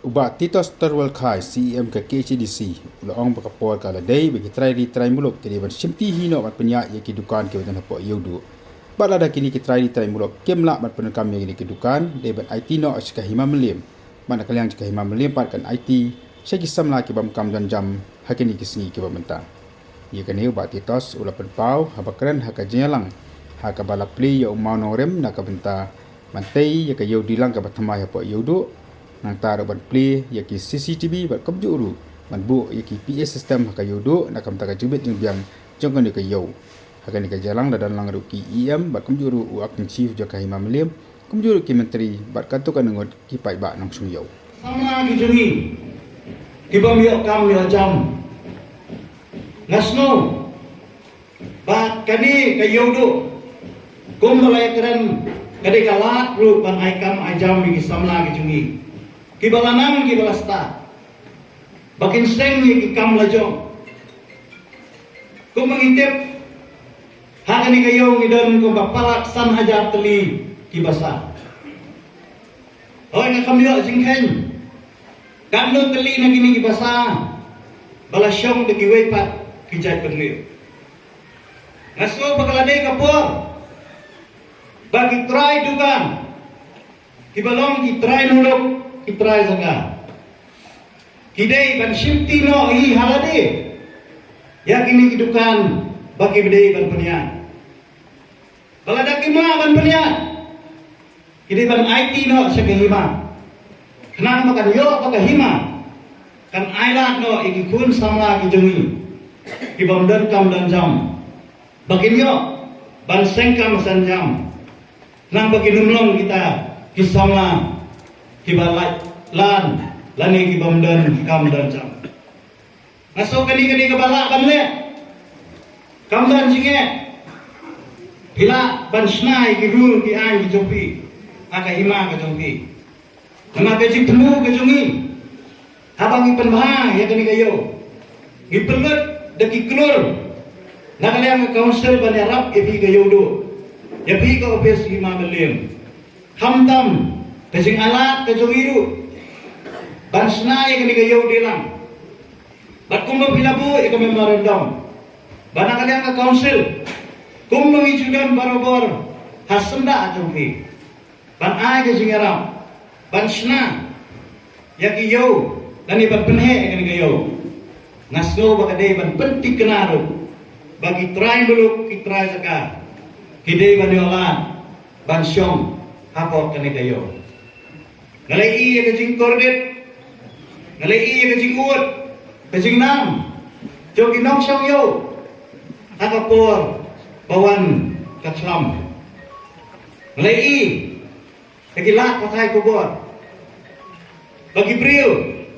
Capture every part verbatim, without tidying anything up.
Bah Titos Terwel Khai, C E M ka K H A D C, u la ong ba ka por ka la dei ba ki trai ri trai muluk ki dei ban shimti hi noh ban pynïaid ïa ki dukan kiba don hapoh Ïewduh. Bad lada kine ki trai ri trai muluk kim lah ban pyndonkam ïa kine ki dukan, dei ban aiti noh sha ka Hima Mylliem. Bad na ka liang jong ka Hima Mylliem pat kan aiti sha ki samla ki bym kam don jam ha kine ki sngi kiba mynta. Ïa kane u Bah Titos u la pynpaw haba kren ha ka jingïalang ha kaba la plie ïa u mawnongrim na ka bynta ban tei ïa ka ïew dilang kaba thymmai hapoh Ïewduh, nangta ruh ban plie ïa ki C C T V bad kumjuh ruh ban buh ïa ki P A system ha ka Ïewduh na ka bynta ka jingbit jingbiang jong kane ka ïew. Ha kane ka jingïalang la don lang ruh ki E M bad kumjuh ruh u Acting Chief jong ka Hima Mylliem, kumjuh ruh ki myntri bad katto katne ngut ki paidbah nongshong ïew. Samla ki jong ngi ki bym ïoh kam ïoh jam. Nga sngew ba kane ka Ïewduh kumba la ïakren ka dei ka lad ruh ban ai kam ai jam ïa ki samla ki jong ngi kiba la nang kiba la stad ba kin seng ïa ki kam la jong. Kumba ngi tip, ha kane ka ïew ngi don kumba palat san hajar tylli ki basa. Hooid, nga kam ïoh jingkheiñ katno tylli na kine ki basa ba la shong da kiwei pat ki jaitbynriew. Nga sngew ba ka la dei ka por ba ki trai dukan kiba long ki trai muluk, ki trai jaka, ki dei ban shimti noh hi ha lade ïa kine ki dukan ba ki dei ban pynïaid. Ba lada kim lah ban pynïaid, ki dei ban aiti noh sha ka hima, khnang ba kan ïoh ba ka hima kan ailad noh ïa ki khun samla ki jong ngi ki bym don kam don jam, ba kin ïoh ban seng kam seng jam, khnang ba kin ym long kita ki samla kiba lait lan lane ki bym don kam don jam. Nga sngew kane ka dei kaba lah ban leh. Kam don jingeh. Phi lah ban shna ïa ki rule ki aiñ ki jong phi ha ka hima ka jong phi. Namar ka jingthmu ka jong ngi, haba ngi pynbha ïa kane ka ïew, ngi pynlut da ki klur na ka liang ka council ban ïarap ïa phi ka Ïewduh, ïa phi ka ophis Hima Mylliem. Khamtam ka jingailad ka jong ngi ruh ban shna ïa kane ka ïew dilang. Bad kumba phi la buh ïa ka memorandum ba na ka liang ka council, kumba ngi ju don barabor ha syndah jong phi, ban ai ka jingïarap ban shna ïa ki ïew lane ban pynheh ïa kane ka ïew, nga sngew ba ka dei ban pynthikna ruh ba ki trai muluk, ki trai jaka, ki dei ban ïoh lad ban shong hapoh kane ka ïew. Nga la ïohi ïa ka jingkordit, nga la ïohi ïa ka jingud, ka jingnam jong ki nongshong ïew ha ka por ba wan ka khlam. Nga la ïohi ïa ki lad pathai khubor ba ki briew,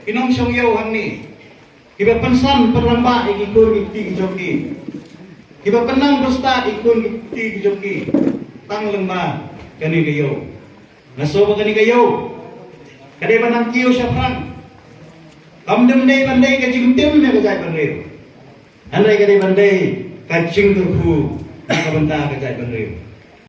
ki nongshong ïew hangne, kiba pynsan pynrangbah ïa ki khun ki kti ki jong ki, kiba pynnang bustad ïa ki khun ki kti ki jong ki tang lyngba kane ka ïew. Nga sngew ba kane ka ïew ka dei ban nang kiew shaphrang. Kam dei ban dei ka jingtim na ka jaitbynriew, hynrei ka dei ban dei ka jingkyrkhu na ka bynta ka jaitbynriew.